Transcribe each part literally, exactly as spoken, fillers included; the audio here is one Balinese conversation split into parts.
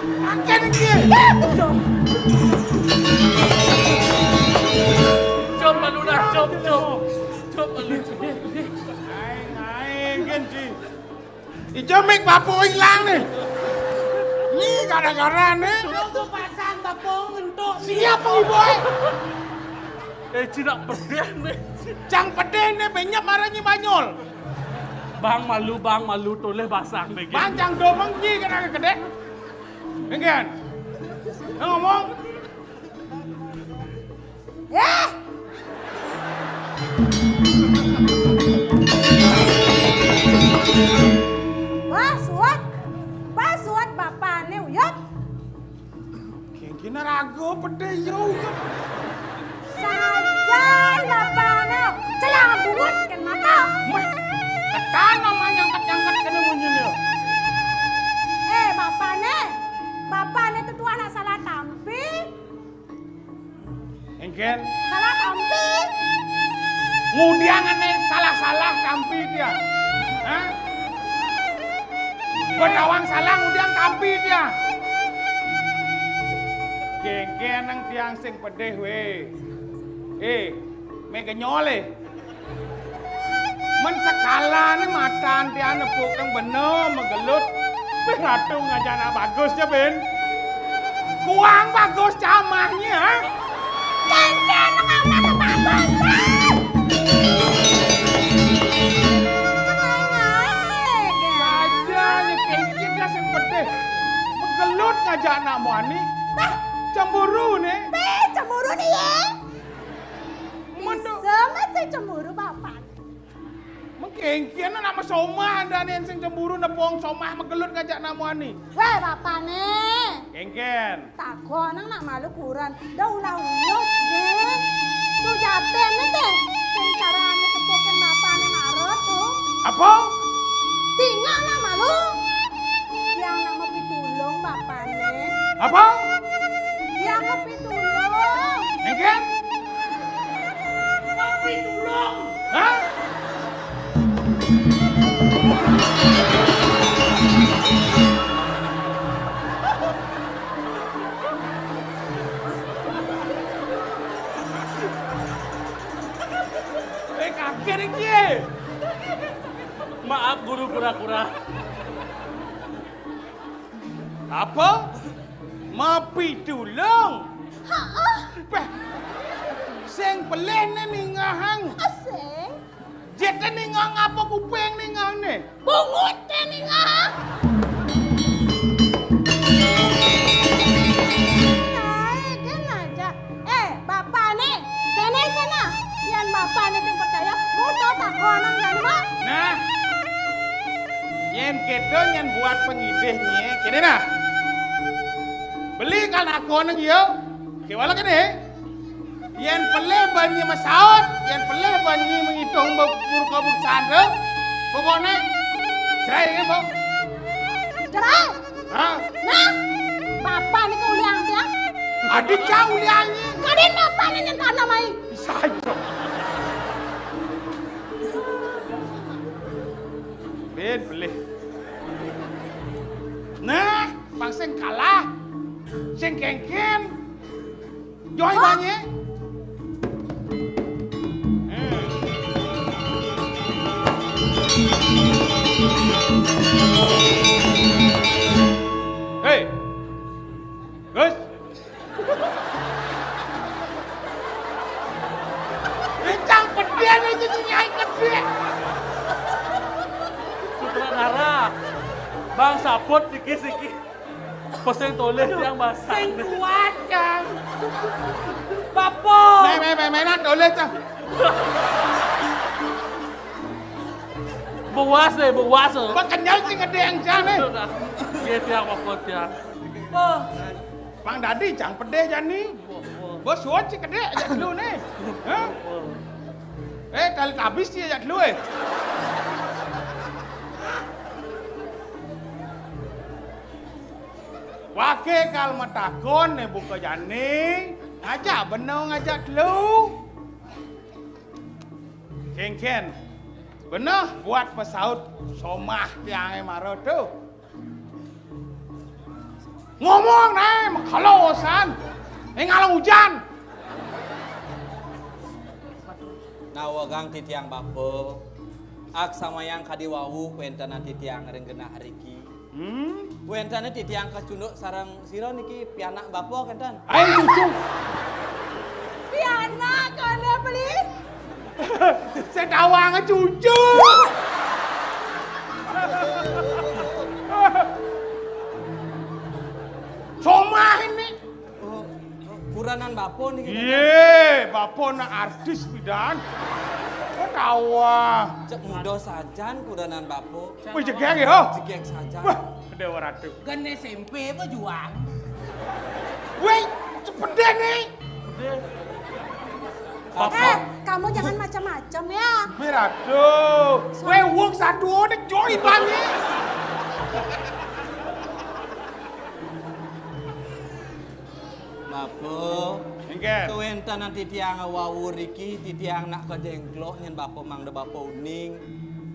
Akeh iki. Cop malu dah, cop, cop. Cop malu, cop. Ae, ae, ngen di. Ijo mik papu ilang nih. Ini gara-gara nih. Aku pasang tepung untuk siap pengiboke. Eh, cina pedih nih. Cang pedih nih, benyep marah Nyi Banyul. Bang malu, bang malu, toleh basang deh. Bang, cang domeng Nyi kena gede. Enggan. Ngomong. Eh! Wah, suwet. Wah, suwet bapakne uyut. Gengkine raga pedhe ya uyut. Sajan bapakne celang bungut kan mata. Meh, ketan nama nyangket-nyangket kene munyine. Eh, bapakne. Bapakne tutu anak salah tampi. Engken. Salah tampi. Ngudiang ane salah-salah tampi dia. Hah? Betawang salah ngudiang tampi dia. Gengken nang tiang sing pedih we. Eh, me genyol eh. Men sekalane matan tiang nepuk nang bena megelut. Wih, ratu ngajak anak bagus ya, Ben. Kuang bagus camahnya, ha? Kengken nang anak bagus, ha? Saja ya kengken dah sing pedih. Megelut ngajak anak muani. Bah, cemburu nih. Bah, cemburu nih ya. Mendo. Bisa masih cemburu bapak. Mengkengkian nak mesomah anda nih sing cemburu nepung somah megelut ngajak namuani. Weh, bapakne. Kengken. Takon nang nak malu kuran. Dah ulah uyut, nggih. Sujatene teh. Sing carane tepukin bapakne marot tuh. Apa? Tinggal nak malu. Yang nak mepitulung bapakne. Apa? Yang mepitulung. Kengken. Tapi tulung. Hah? Eh, kaget iki. Maaf, guru kura-kura. Apa? Mapitulung? Heeh. Beh, sing pelih ne ningahang. Asing. Jete ningah ngapa kuping ningahne? Bungut ne ningah. Naik kan aja. Eh, bapakne, kene sana. Yen bapakne sing percaya, muto takonang jane, Pak. Nah. Yen keto yen buat pengidih nye, kene nah. Beli kan takonang ya. Kewala kene. Yen pelih ban nye mesaut, yen pelih ban nye mengitung bur kabur sandra. Pokokne cerai ya, Bang. Cerai? Hah? Nah, bapak ni kau uliang dia. Adik kau uliang ni. Kadin bapak ni yang tanam ai. Saja. Ben pelih. Nah, pang sing kalah. Sing kengken. Joy banye. Hei. Gus. Bintang pedih aja jadi nyai gede. Sutradara. Bang Saput dikit-dikit. Pesing toleh yang basah. Sing kuat, Kang. Bapo. Main, main, main, mainan toleh, Cang. Buas deh, buas. Pekenyal sing gede yang jane. Iya, tiang bapo tiang. Wah. Pang dadi, Cang, pedih jani. Bos suat sih gede aja dulu nih. Hah? Eh, tali tabis sih aja dulu eh. Wake kal matakon ne buka jani, ngajak benung ngajak telu. Kengken, beneh buat pesaut somah tiange mara tu. Ngomong, Né, makalosan. Éh, ngalang ujan. Nawegang titiang bapa, ak samayang kadi wau kawéntenan titiang ring genah riki. Hmm? Kawéntenan titiang kacunduk sareng sira niki pianak bapa kénten. Aing cucu. Pianak, kono beli. Saya tawang cucu. Somah ini. Oh, kurenan bapa niki. Iyé, bapa nak artis pidan. Kok tawa. Cek muda sajan kurenan bapa. Wih, jegég ya. Jegég sajan. Wah, gedé waratu. Kan S M P apa juang? Wih, cepedé nih. Eh, kamu jangan macam-macam ya. Wih, ratu. Wih, wong satu nek joi bangi. Bapa, éngkén. Kawéntenan titiang wau riki, titiang nak kadéngklok nyén bapa mangda bapa uning.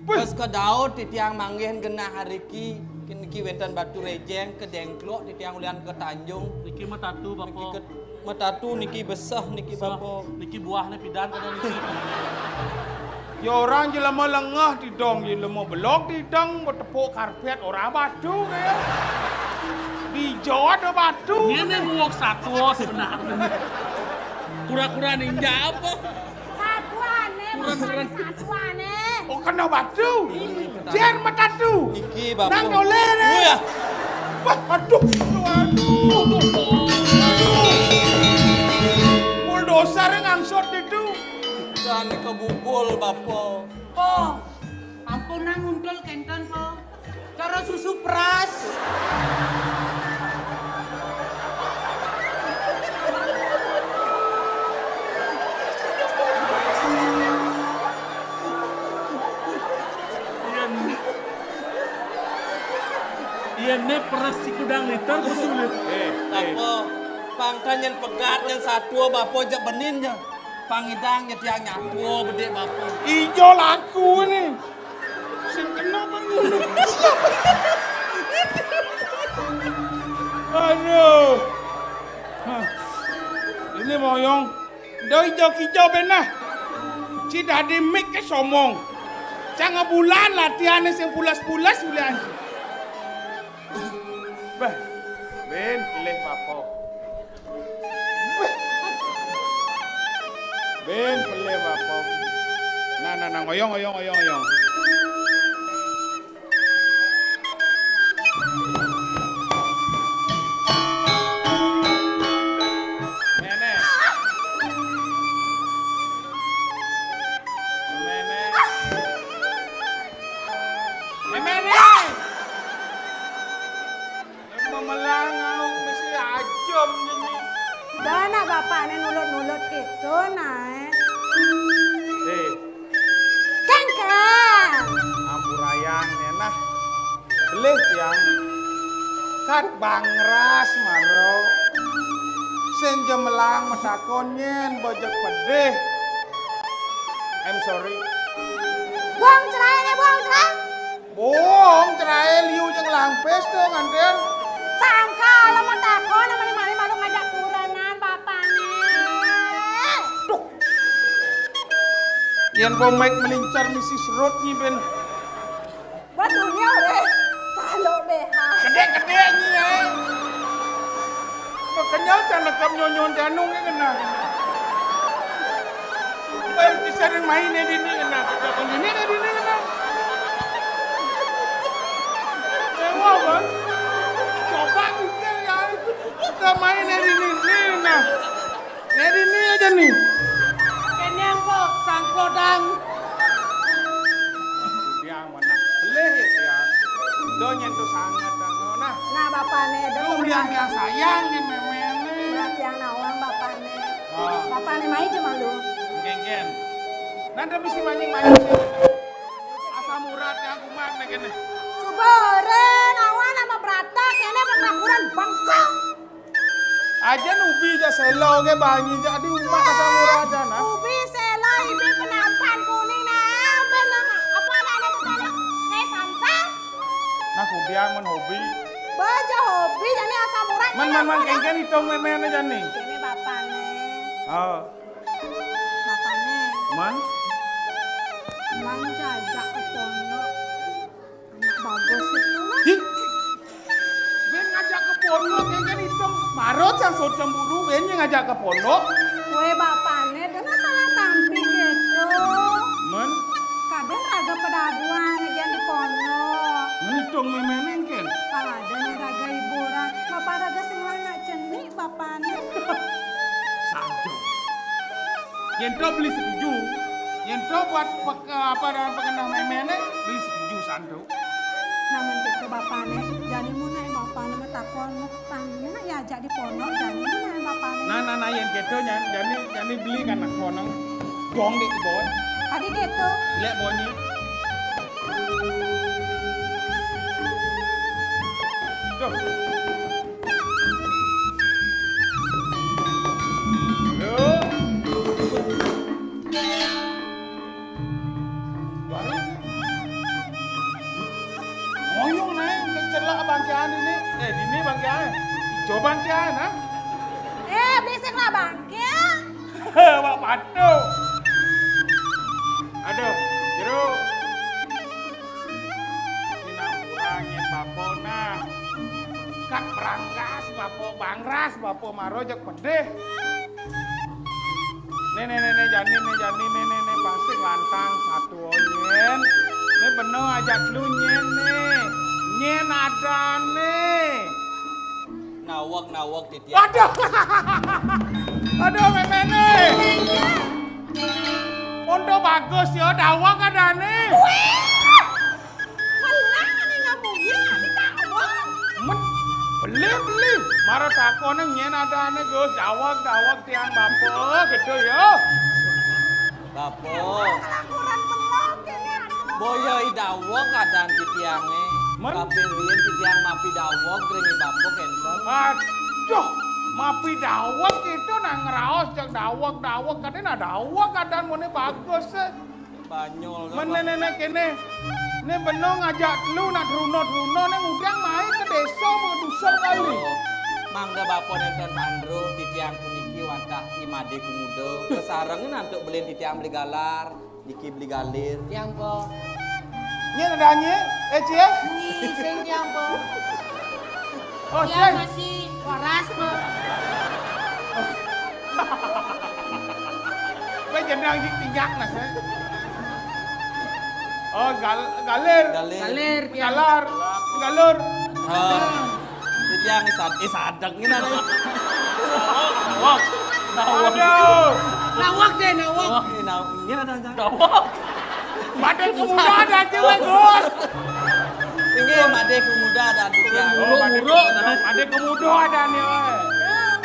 Wéh. Pas kadaut titiang manggihin genah riki, niki wénten batu réjéng, kadéngklok titiang ulian ka Tanjung. Niki matatu, bapa. Niki ke-, matatu niki beseh niki, beseh. Bapa. Niki buahné pidan kada niki. Ya orang jelema lengeh tidong, jelema belog tidong, betepuk karpet orang batu kaya. Dijot batu. Ini nguwuk satwa sebenarnya. Kura-kura ninja apa? Satuané, kurang, kurang. Satuané. Oh, kena batu. Iya. Jar matatu. Niki, bapa. Nang oleh deh. Iya. Wah, aduh, aduh. Bulldozer yang ngangsot itu. Dan kebubul, bapa. Po, ampun nang nguntul kénten, Po. Cara susu peras. Iya, né. Iya, né peras cikudang liter, betul, ya? Eh, eh. Apa? Pangkan nyén pegat, nyén satua, bapa jak benin ja. Pangidang nyetiang nyatua bedé bapa. Ijo laku né. Sing kena pangulu. Aduh. Hah. Ini moyong. Doi ijo kijo benah. Ci dadi mik ké somong. Cang bulan latihané sing pules-pules ulian. Bah, ben, leh bapa. Ben, pelih bapa. Nah, nah, nah, ngoyong, ngoyong, ngoyong, ngoyong. Méné. Méné. Méné. Memelang aung mesti ajem ini. Dah nak bapak ni nulut-nulut gitu, nah. Eh. Kengkang. Ampurayang ni nah. Belih tiang. Kat bangras maro. Sing jemelang matakon nyén bojog pedih. I'm sorry. Buang cerai ni, buang cerai. Bohong, cerai liu jeung lampis tuh nganten. Sangka lo matakon, namanya mali malu ngajak kurenan bapané. Duh. Yén bomek melincar misis rut nyiben. Buat dunia udah. Calo B H. Gedé-gedé nyi ya. Makanya can nekam nyonyon janung ya kena. Bayar kisah yang main ya dini kena. Kata dini ya dini kena. Sewa, Bang. Coba pikir ya. Kita main ya dini, dini kena. Ya dini aja nih. Kenyang kok, sangklodang. Dia Nah, belih ya, tiang. Do nyentuh sanget, nah. Nah, bapané, do. Lu ulian tiang sayang, nyén méméné. Nah, tiang nawang bapané. Ah. Bapané mai cuma lu. Kéngkén. Nanti mesti mancing-mancing. Asam urat yang kumat nih kéné. Subere, nawang sama beratak, kéné pengangguran bangkok. Aja ubi ja selo ge banyi ja di umah kata murah ja nah. Ubi selo ibi penapan kuning nah, ben nang apa anak-anak itu tadi? Nih samsang. Nah, kudiang men hobi. Baja hobi, jadi asam urat. Man, man, man, kéngkén itung méméné jani. Kéné bapané. Oh. Bapané. Man? Lan ajak ka pondok. Anak bagus itu lah. Ih. Bén ngajak ka pondok, kéngkén itung. Marut sang sut cemburu, bén ngajak ka pondok. Wéh, bapané, dong salah tampi gitu. Man? Kadén raga padabuan aja di pondok. Man itung méméné kén? Kadén raga hiburan. Bapa raga sing lanang cenik, bapané. Santo. Yén to beli setuju, yén to buat pek-, apa, dan pekenah méméné, beli setuju santo. Namun gitu bapané, jani mun naé bapané mah takon, tangnya ya ajak di pondok, jani mun naé bapané. Nah, nah, nah, yén kéto, jani, jani, jani beli kan nak konang. Dong di bawah. Adi gitu. Lek bonyi. Tuh. Yo. Baru. Ngoyong naik, kecelak bangkian ini. Eh, dini bangkian. Coba bangkian, ha? Eh, berisik lah bangkian. Wak patuh. Aduh, jeruk. Sinampuran nyén bapo nah. Kat beranggas bapo, bangras bapo maro jak pedih. Né, né, né, né, jani, né, jani, né, né, né, pasik lantang satu nyén. Né beno ajak lu nyén, né. Nyén adané. Naweg, naweg, titiang. Aduh. Aduh, méméné. Monto bagus ya, daweg adané. Wih! Melah ané ngabunyi, ané daweg. Men, beli, beli. Mara takoné nyén adané, Gus. Daweg, daweg tiang bapo, gitu ya. Bapo. Kelakuran belok ini, aduh. Boya i daweg adan titiangé. Men? Kaping riin titiang mapi daweg ring i bapo kénten. Aduh, mapi daweg itu nah ngraos jak daweg-daweg, kadén nah daweg adan muné bagus, eh. Banyol. Men né, né, né, kéné. Né beno ngajak telu nak truna-truna né ngudang mai ka désa, ka dusun kali. Mangda bapo nénten tandru, titiang puniki wantah i Madé Kumuda. Kasarengin antuk belin titiang beli galar. Niki beli galir. Tiang po. Nyén adané, eh, Ci, eh? Nyi, sing tiang po. Oh, tiang sing. Masih waras po. Wéh, jeneng jing tinjak nah, sing. Oh, gal-, galir. Galir. Galir, tiang. Galar. Galur. Ah. Titiang sad-, eh, sadek ngéné ada. Naweg. Naweg. Aduh. Naweg deh, naweg. Naweg, eh, naweg. Ngéné ada, ada. Naweg. Madé Kumuda ada aja, wéh, Gus. Inggih, Madé Kumuda ada titiang. Muruk, muruk. Madé Kumuda ada nih, wéh.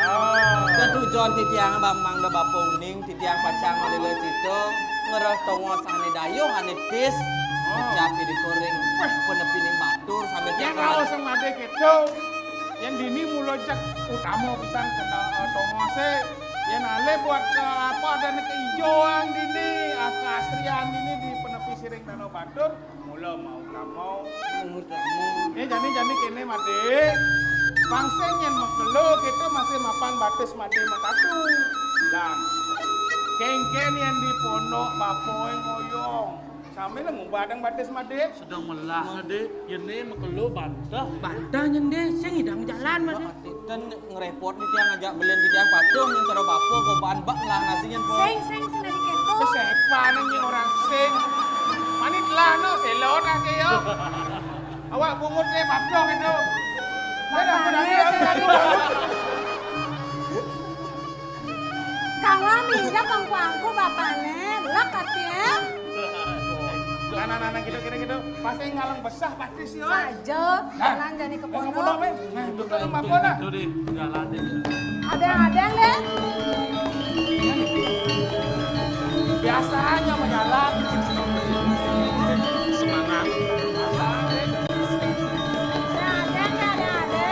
Oh. Katujon titiang Bambang da Bapa Uning, titiang pacang malila cita, ngrereh tongos ané dayuh, ané tis. Oh. Ucap di kuring, wéh, penepining batur sambil yang raos madé kéto. Yén dini mula jak utama pisan kena, eh, tongosé. Yén alih buat, eh, apa adané kaijoan dini, ah, keasrian dini di penepi siring Danau Batur, mula mau utama. Mau utama. Eh, jani, jani kéné, Madé. Bangsa nyén makelo, kita masih mapan batis Madé matatu. Lah, kéngkén yén di pondok bapoé ngoyong. Sambil ngubadang batis Madé. Sedeng melah, Dé. Yén né makelo bantah. Bantah nyén, Dé. Sing ngidang jalan, Madé. Titiang ngrépot né tiang ngajak belin titiang patuh nyén cara bapa kobaan bak melah nasi nyén, Po. Sing, sing, sing, dari kéto. Sepan nyén orang sing. Mani telah no, selot ah kéyo. Awak bungut né patuh kéto. Dah, dah, dah, dah, dah, dah. Kawa minjam mangku-angku bapané, lek ati, eh. Nah, nah, nah, nah, gitu, gitu, gitu. Pasti ngaleng besah, pasti sih, oi. Saja, nah, jalan jani ke pondok. Nah, itu kan apa, nah? Itu deh, jalan deh. Ada, ada, deh. Biasanya menjalan. Semangat. Biasanya. Ada, ada, ada.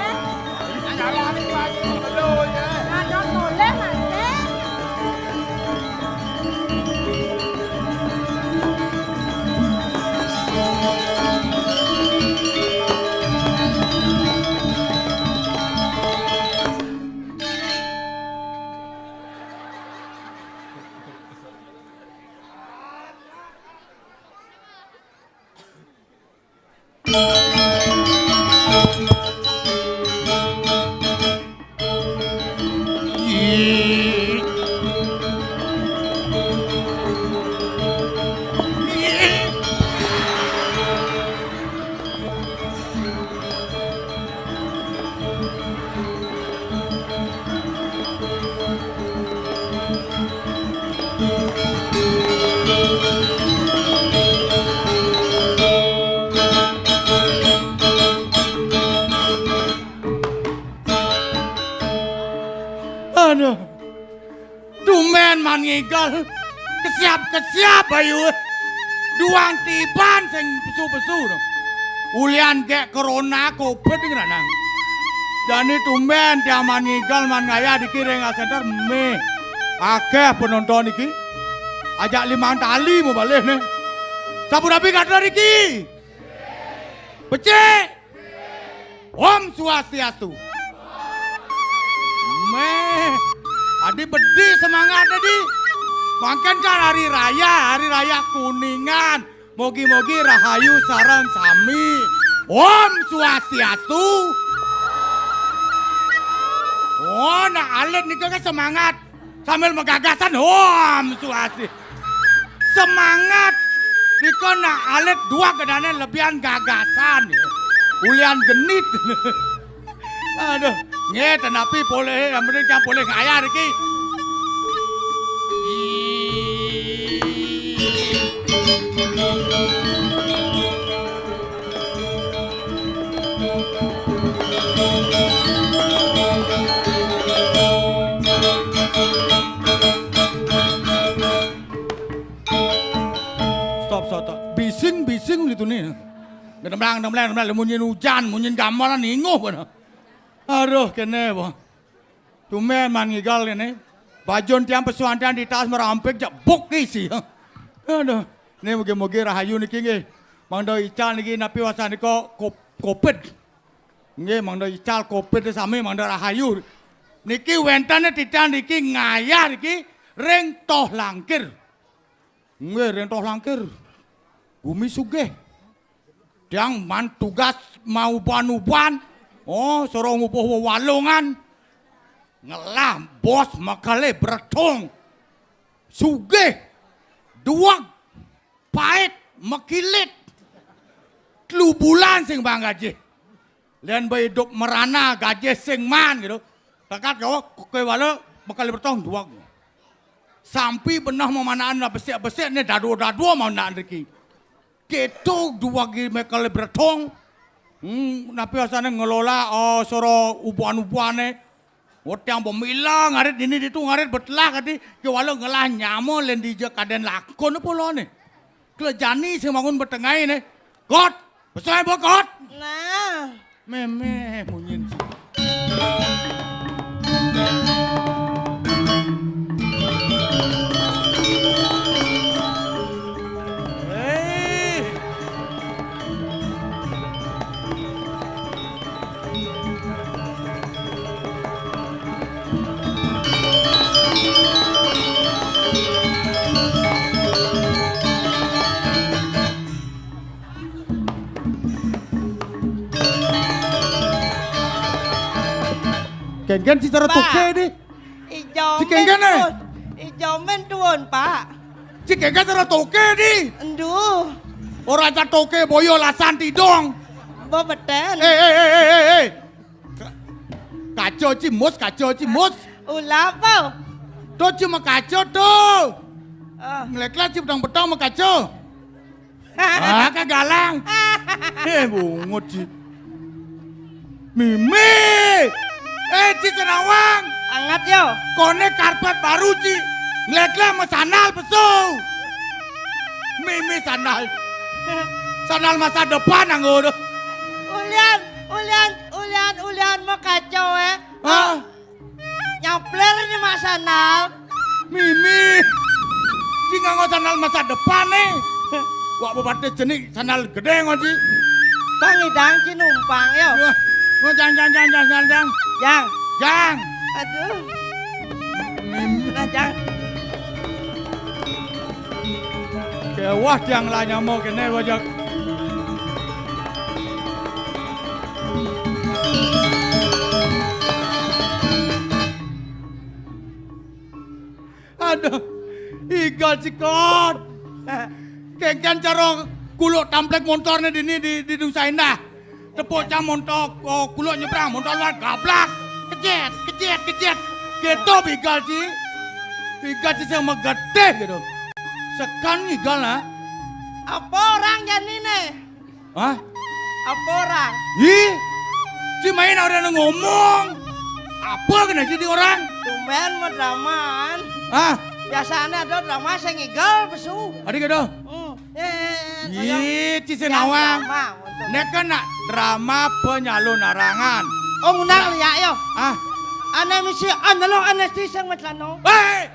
Aduh. Tumben Man Ngigel. Kesiap-kesiap ayu. Duang tiban sing pesu-pesu to. Ulian gek corona covid ngranang. Jani tumben tiang Man Ngigel Man Ngayah diki ring center meh. Akeh penonton iki. Ajak limang tali mau balik nih. Sapunapi kabar iki? Becik. Om Swastiastu. Meh, adi bedi semangat adi. Mangkin kan hari raya, hari raya Kuningan. Mogi-mogi rahayu sareng sami. Om Swastiastu. Oh, nak alit nika kan semangat. Sambil megagasan, Om Swastiastu. Semangat. Dikon nak alit dua gedane lebihan gagasan. Ulian genit. Aduh, nggih tenapi polih, yang penting kan polih ngayah iki. Stop, stop, stop. Bising, bising gitu nih. Gedemlang, gedemlang, gedemlang. Munyin hujan, munyin gamelan, inguh bener. Aduh, kene, boh. Tumben Man Ngigel kene. Bajun tiang pesuan tiang di tas merampik, jak buk isi. Aduh, ini mugi-mugi rahayu niki nggih. Mangda ical niki napi wasan nika kop-, covid. Nggih, mangda ical covid sami mangda rahayu. Niki wentene titiang niki ngayah niki ring Toh Langkir. Nggih, ring Toh Langkir. Gumi sugih. Tiang man tugas mauban-uban. Oh, suruh ngupuh wewalungan. Ngelah bos makale beratung. Sugih. Duweg. Pait, makilit. Telu bulan sing bang gaji. Len ba idup merana gaji sing man gitu. Kakat gawa kewala bakal bertong duweg. Sampi benah mamanaan lah besik-besik ni dadua-dadua mau nak rezeki. Ketu duweg bakal bertong. Hmm, napi asane ngelola, oh, soro ubuan-ubuane. Wetang pemila ngarit dini ditu ngarit betelah kati kewala ngelah nyama len dija kaden lakon apa lo ni. Kelejani sing bangun betengai ni. Kot, besai ba kot. Nah. Meme munyin. Hei. Kengken si cara toke di. Ijo si kengken eh. Ijo men tuun, Pak. Si kengken cara toke di. Enduh. Ora aja toke boyo lasan tidong. Bo beten. Eh, eh, eh, eh, eh, eh. Ka-, kaca cimus, kaca cimus. Ula apa? Tuh cuma kaca tuh. Ah. Ngeleklah ci petang-petang sama kaca. Ah, kagalang. Eh, bungut ci. Mimi. Eh, ci Senawang. Angat yo. Kone karpet baru ci. Ngeleklah sama sandal pesu. Mimi sandal. Sandal masa depan anggo. Ulian, ulian, ulian, ulian mau kacau eh. Hah? Nyapler ni mak sandal. Mimi. Ci nganggo sandal masa depan nih. Wak bupati jenik sandal gede ngoji. Bang idang ci numpang yo. Wah, wah, jang, jang, jang, jang, jang, jang. Jang. Jang. Aduh. Mimi. Nah, jang. Kewah tiang lah nyamo kene wajak. Aduh, igal cikot. Kengken cara kuluk tamplek montornya dini di, di Nusa Indah. Tepuk cang montok, oh, kuluk nyebrang, montok luar gablak. Kejet, kejet, kejet. Gitu bigal ci. Bigal ci sing megetih gitu. Sekan ngigal nah. Apa orang jani nih? Hah? Apa orang? Ih, ci main orang ngomong. Apa kena jadi orang? Tumben mau dramaan. Ah, biasanya ada drama sing ngigel pesu. Ada gitu. Hmm. Eh, eh, eh, Ih, ci sing nawang. Drama, betul. Nek kan nak drama penyalun arangan. Oh, ngundang liak yo. Ah. Ane misi ane lo ane ci sing metlano. Hei!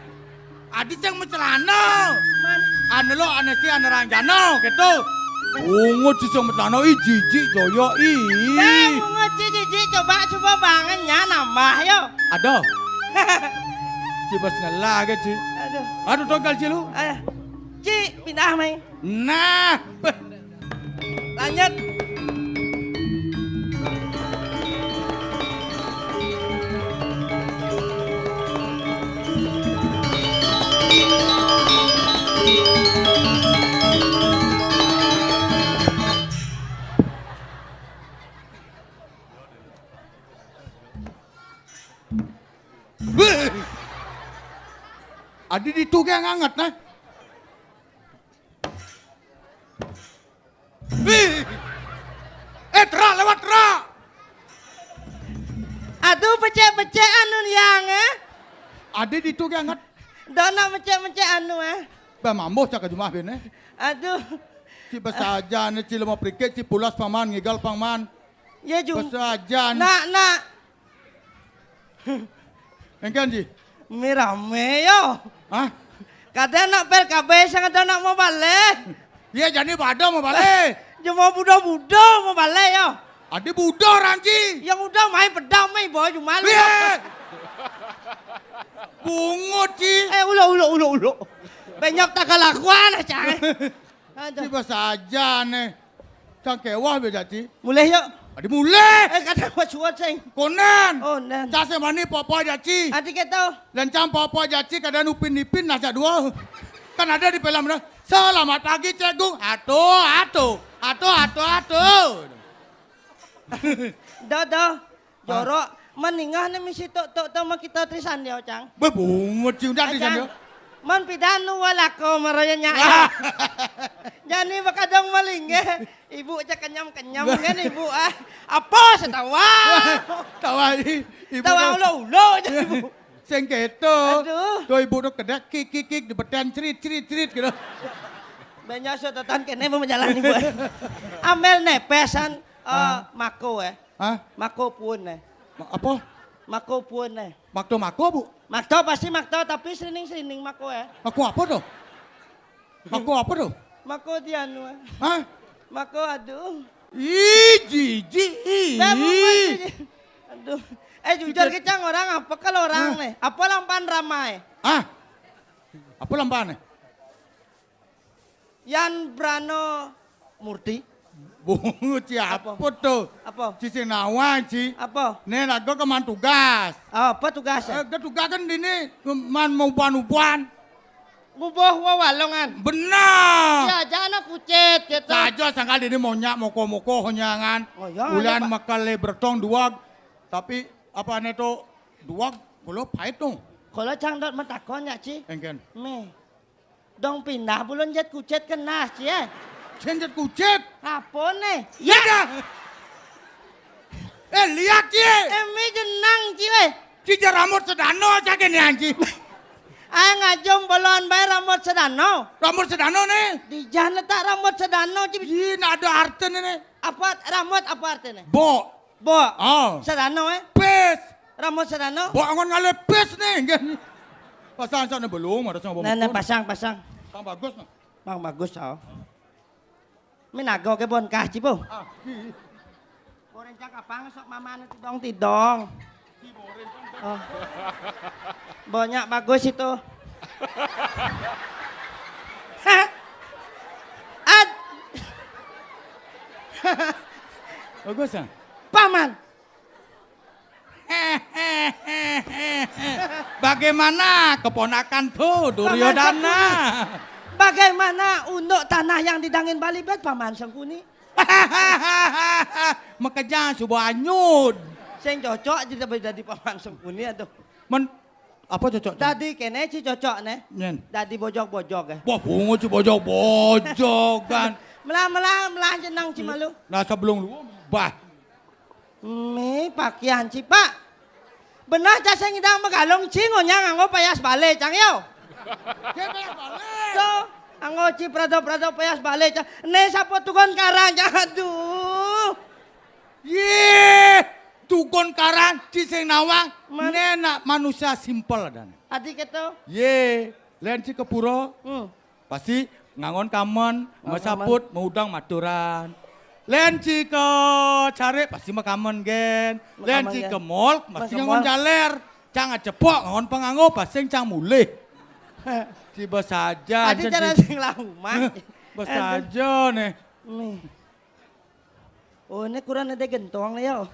Adi sing mecelana. Man. Anu lo ane si ane ranjana gitu. Ungut si sing mecelana, ih, jijik joyo, ih. Eh, ungut si jijik, coba, coba bangen ya nambah yo. Aduh. Ci bas ngelah ke, Ci. Aduh. Aduh, tongkal, Ci, lu. Ayo. Ci, pindah, mai. Nah. Lanjut. Wih. Adi ditu kayak nganget, nah. Wih. Eh, Tra, lewat, Tra. Aduh, becek-becek anu yang, eh. Adi ditu kayak nganget. Dah nak becek-becek anu, eh. Bah, mambuh cak jumah bene. Aduh. Ci besaja ne, ci lemah perikit, ci pulas paman, ngigal paman. Ya, Jum. Besaja ne. Nak, nak. Engkan, Ji? Mi rame yo. Hah? Kada nak pel kabeh sing ada nak mau balik. Iya, jani pada mau balik. Cuma budo-budo mau balik yo. Adi budo orang, Ji. Yang udah main pedang main bawa cuma lu. Iya. Bungut, Ji. Eh, ulo, ulo, ulo, ulo. Banyak tak kelakuan aja. Aduh. Ci besaja ne. Cang kewah be, Jaci. Mulih yuk. Adi mulih. Eh, kadang mah suat, sing. Konen. Oh, nen. Case mani popo, Jaci. Adi keto. Lencang popo, Jaci, kadang upin ipin nah cak dua. Kan ada di film dah. Selamat pagi, Cegu. Atuh, atuh. Atuh, atuh, atuh. Dah, dah. Jorok, maningah ne misi tok tok tok ma kita trisan dia, Cang. Bebungut sih udah trisan dia. Man pidan nu walako marayanya. Jani bakadang maling eh. Ibu aja kenyam-kenyam kan ibu ah. Apa setawa? Tawa i-, ibu. Tawa ulo-ulo aja ibu. Sing keto. Aduh. Tuh ibu tuh kedek kik kik kik di beten cerit cerit cerit gitu. Banyak sototan kene mau menjalani ibu. Amel nepesan eh, mako eh. Hah? Mako puun eh. Ma-, apa? Mako puun eh. Makto mako, Bu? Makto pasti makto, tapi srining-srining mako eh. Mako apa tuh? Mako apa tuh? Mako dianu eh. Hah? Mako aduh. Ih, jijik, ih. Dah, Bu, Bu, jijik. Aduh. Eh, jujur kita orang apa kalau orang nih? Apa lampan ramai? Ah? Apa lampan nih? Yan Brano Murti. Bungut ci apa tuh? Apa? Ci sing nawang, Ci. Apa? Nih, lagu keman tugas. Oh, apa tugas? Eh, ke tugas kan dini man mau uban-uban. Ngubuh wewalungan. Benar. Ya, jangan kucit gitu. Saja sangkal dini monyak moko-moko honyangan. Oh, ya, ulian apa? Makale bertong dua. Tapi apa nih tuh dua kalau pahit tuh. Kalau cang dot matakon ya, Ci. Engken. Meh. Dong pindah bulun jet kucit kena, Ci, eh. Cen jet kucit. Apa nih? Ya. Dah. Eh, lihat, Ci. Eh, mi jenang, Ci, weh. Ci, jar rambut sedano aja gini, Ci. Ayo ngajum bolon bae rambut sedano. Rambut sedano nih. Di jalan letak rambut sedano, Ci. Ih, nak ada artinya nih. Apa rambut apa artinya? Bo. Bo. Oh. Sedano, eh? Pis. Rambut sedano. Bo angon ngalih pis nih. Pasang sana belum, ada sama Nah, nah, pasang, pasang. Bang bagus, nah. Bang bagus, oh. Minago ke bon kah, Cipo? Ah, hi. Goreng cakapang sok mamane tidong-tidong. Oh. Banyak bagus itu. Ad. Bagus, ah? Paman. Bagaimana keponakan tuh, Duryodana? Bagaimana untuk tanah yang didangin Bali bet Paman Sengkuni? Makanya subuh anyud. Sing cocok aja dadi Paman Sengkuni aduh. Men, apa cocok? Dadi kene ci cocok ne. Nyen. Dadi bojog-bojog eh. Wah, bungut ci bojog-bojogan. Melah-melah melah jenang ci malu. Nah, sebelum lu bah. Mi pakaian ci, Pak. Beneh cang sing ngidang magalung, ci ngunyah nganggo payas balé cang, yo. Ci payas balé. To, nganggo ci prado-prado payas balé cang. Né sapa tugon karang cang, aduh. Yé, tugon karang, ci sing nawang. Man. Né nak manusia simpel adané. Adi kéto. Yé, lén ci ka pura. Hmm. Pasti ngangon kamen, masaput, maudang maturan. Lén ci ka carik, pasti makamen gén. Lén ci ka mall, pasti ngangon jaler. Cang acepok, ngangon panganggo, pasti cang mulih. Ci basaja. Adi cara sing lah umah. Basaja né. Nih. Oh, né kurang ada gentong né, yo.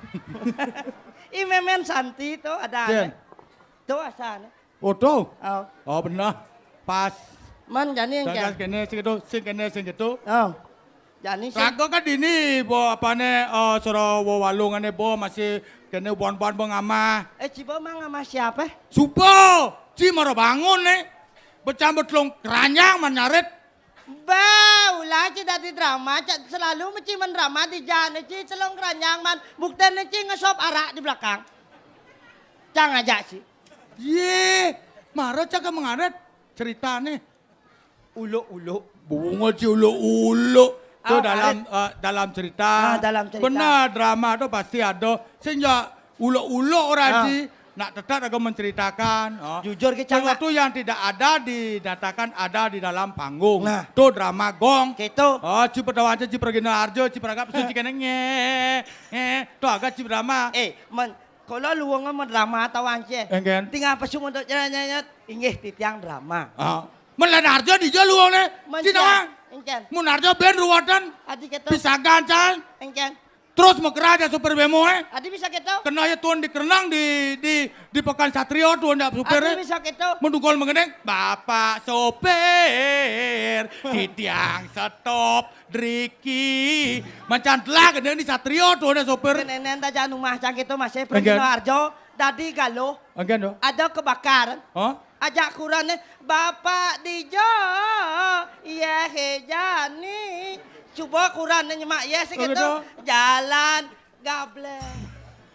I mémén Santi to, ada. Cén. To asané. Oh, to. Oh. Oh, beneh. Pas. Man, jani engkén. Kéné sing kéto, sing kéné sing kéto. Oh. Jani sing. Raga ka dini, bo apané, eh, sora wewalungané bo masih kéné uban-uban bo ngamah. Eh, ci bo mang ngamah siapa? Suba, ci mara bangun né. Becambe telung keranjang man nyarit. Ba, ulah ci dadi drama, cak selalu mesti mendrama di jana ci telung keranjang man. Buktiné ci ngesop arak di belakang. Cang aja sih. Yé, mara cak mengaret ceritané. Uluk-uluk. Bunga ci uluk-uluk. To dalam, eh, dalam cerita. Ah, dalam cerita. Bener, drama to pasti ada. Sing ja uluk-uluk ora di nak tetap aku menceritakan. Oh. Jujur ke cang. Sesuatu yang tidak ada dinyatakan ada di dalam panggung. Nah. To drama gong. Kéto. Oh, ci Pedawanca, ci Pragina Arjo, ci Pragap, ci kéné ngé. Ngé. To agak ci drama. Eh, men Kala luwunga madrama tawang cé. Engkén. Tinggal pesu untuk nyanyat. Inggih titiang drama. Ah. Men lén Arjo dija luwungné. Cina wang. Engkén. Mun Arjo bén ruwetan. Adi kéto. Pisagan cang. Engkén. Terus makera ja supir bémo é. Adi bisa kéto. Kena ya tuan dikerenang di di di Pekan Satrio tuan ja supir. Adi bisa kéto. Mendungkol mengeneng. Bapak sopir, titiang stop. Driki. Mancan telah kena ni Satrio to né sopir. Kénénan ta jan umah cang kéto masih Pragina Arjo. Dadi galuh. Engkén to. Ada kebakar. Hah? Ajak kurané, "Bapak dija." Iya, he jani. Coba kurané nyemak iya sih kéto. Jalan gablek.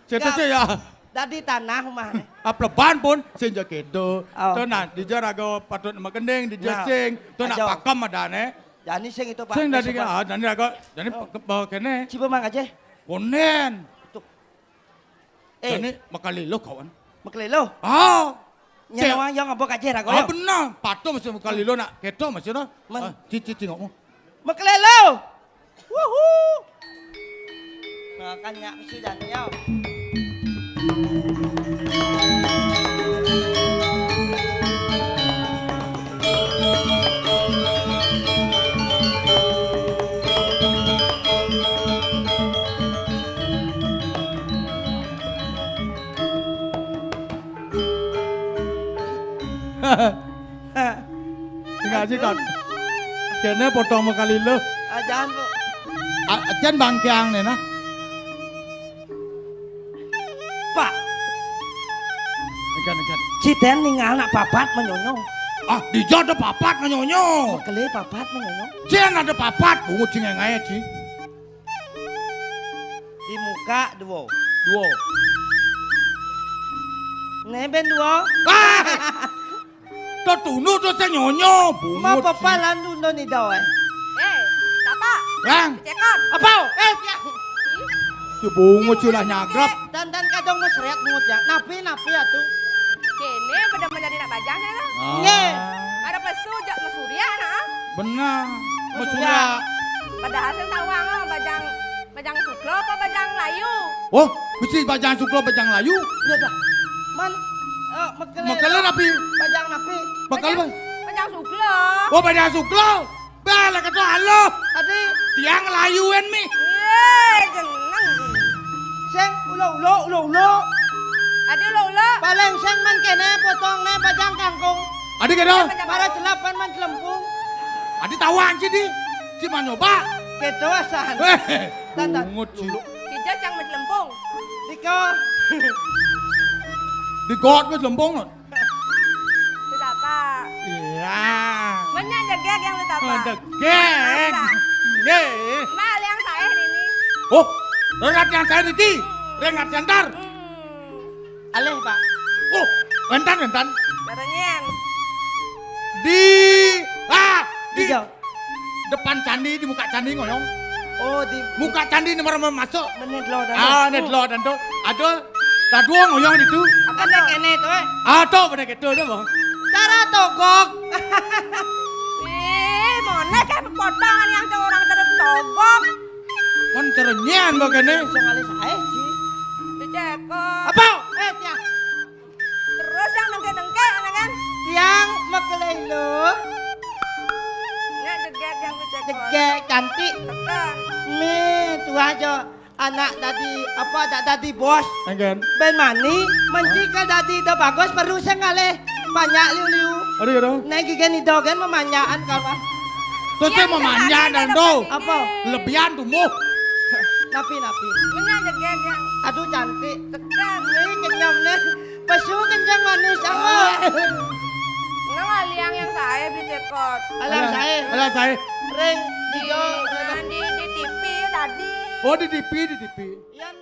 Céta sih ya. Dadi tanah umahné. Apleban pun sing ja kéto. Oh. To nah, dija raga patut magending, dija sing. To nak pakem adané. Jani sing itu, Pak. Sing dadi ka, ah, jani raga, jani bawa kéné. Coba mang aja. Konen. Tuh. Eh. Jani makalilo kawan. Makalilo? Ah. Nyawang yang apa kaje raga? Ah, benar. Patuh mesti makalilo nak kéto mesti dah. Men. Ah, cici cingokmu. Makalilo. Wuhu. Nah, kan nyak mesti jani ya. Ngaji kan. Kéné potong makalilo. Ajan, Bu. Ajan bangkiang né nah. Pak. Engkén, engkén. Citén ningal nak papat manyonyo. Ah, dija ada papat manyonyo. Makelé papat manyonyo. Cén ada papat, bungut cing engaé, Ci. Di muka dua. Dua. Né bén dua. Ah! Tetunduh to sing nyonyo, bungut. Mau pepalan dundun ida, eh. Eh, siapa? Yang. Cekap. Apa? Eh, ya. Ci bungut ci ulah nyagrap. Dan dan kadang mesret bungut ya. Napi napi atuh. Kéné bener-bener nak bajang ya lah. Ah. Nggih. Ada pesu jak mesurya nah. Bener. Mesurya. Padahal sing tawang ah bajang Bajang Suklo apa Bajang Layu? Oh, mesti Bajang Suklo, Bajang Layu. Iya dah. Man, eh, mekelé. Mekelé napi? Bajang napi? Mekelé. Bajang, Bajang Suklo. Oh, Bajang Suklo. Bah, lah kata halo. Adi. Tiang layuan mi. Iya, jeneng. Sing ulo-ulo, ulo-ulo. Adi ulo-ulo. Paling sing man kéné potongné bajang kangkung. Adi kéto. Mara celapan man celempung. Adi tawang ci di. Ci man nyoba. Kéto asan. Tan, tan. Bungut ci. Dija cang macelempung. Dika. Di got macelempung. Itu apa? Iya. Menya jegeg yang itu apa? Jegeg. Apa? Nggih. Mbak, yang saya ini. Oh, rengat yang saya niki. Rengat center. Hmm. Alih, Pak. Oh, wénten, wénten. Cara nyén. Di, ah, di Iya. depan candi, di muka candi ngoyong. Oh, di Muka candi nomor masuk. Menit lo dah. Ah, net lo dan tuh. Ada dadua ngoyong itu. Apa nih kéné tuh, eh? Ah, tuh pada gitu tuh, Bang. Cara togok. Ih, mana kayak potongan yang orang terus togok. Kan cara nyén begini. Sing alih saé, Ji. Dicekot. Apa? Eh, ya. Terus yang dengke-dengke, ngene kan? Yang mekelai lo. Nek jegek yang dicekot. Jegek, cantik. Tekan. Nih, tuh aja. Anak dadi apa, anak dadi bos. Engken. Ben mani, mencikel dadi do bagus, perlu sing ngalih banyak liu-liu. Aduh, ya dong. Nek gigi nido kan memanjakan kawan. Tuh sih memanjakan, Dong. Apa? Lebihan tumbuh. Napi, napi. Menang jegek yang Aduh, cantik. Tekan. Ini kenyam nih. Pesu kencang manis, apa? Nah, liang yang saya dicekot. Alah, saya. Alah, saya. Ring, Di, dido. Nah, di, di T V tadi. Oh, di T V, di T V. Yang